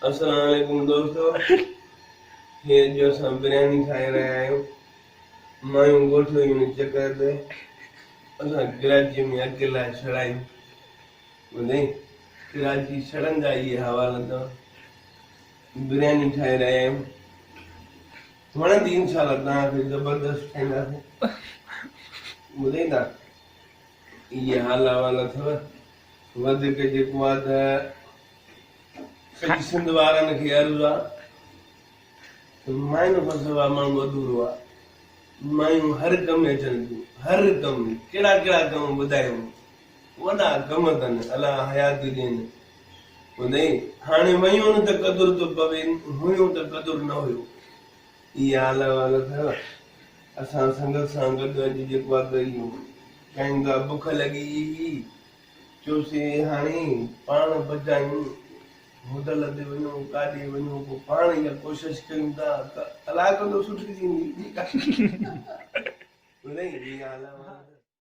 السلام عليڪم دوستو هي اڄ اسان برياني ٺاهي رهيا آهيون مايون ڳوٺ ويون آهن چڪر تي اسان ڪراچي ۾ اڪيلا ڇڙايون ٻڌئي ڪراچي ڇڙن جا اهي حوال اٿو برياني ٺاهي رهيا آهيون وڻندي انشاء الله توهان کي زبردست ٺاهينداسين ٻڌئي ٿا اهي حال احوال اٿو وڌيڪ جيڪو آهي ته سڄي سنڌ وارن کي عرض آ ته ماين کان سواء ماڻهو اڌورو آ. مايون هر ڪم ۾ اچن ٿيون، هر ڪم ۾، ڪهڙا ڪهڙا ڪم ٻڌايون، وڏا ڪم اٿن، الله حياتي ڏين. ٻڌئي، هاڻي ويون ته قدر ٿو پوي، هيون ته قدر نه هيو. اهي حال احوال اٿو. اسان سنگت سان گڏ اڄ جيڪو آ ته اهو چاهيون ٿا بک لڳي هئي. چيوسين هاڻي پاڻ بچايون، هوٽل تي وڃون، ڪاڏي وڃون، پوء پاڻ اها ڪوشش ڪيون ٿا ته الله ڪندو سٺي ٿيندي. ٻڌئي اها حال احوال.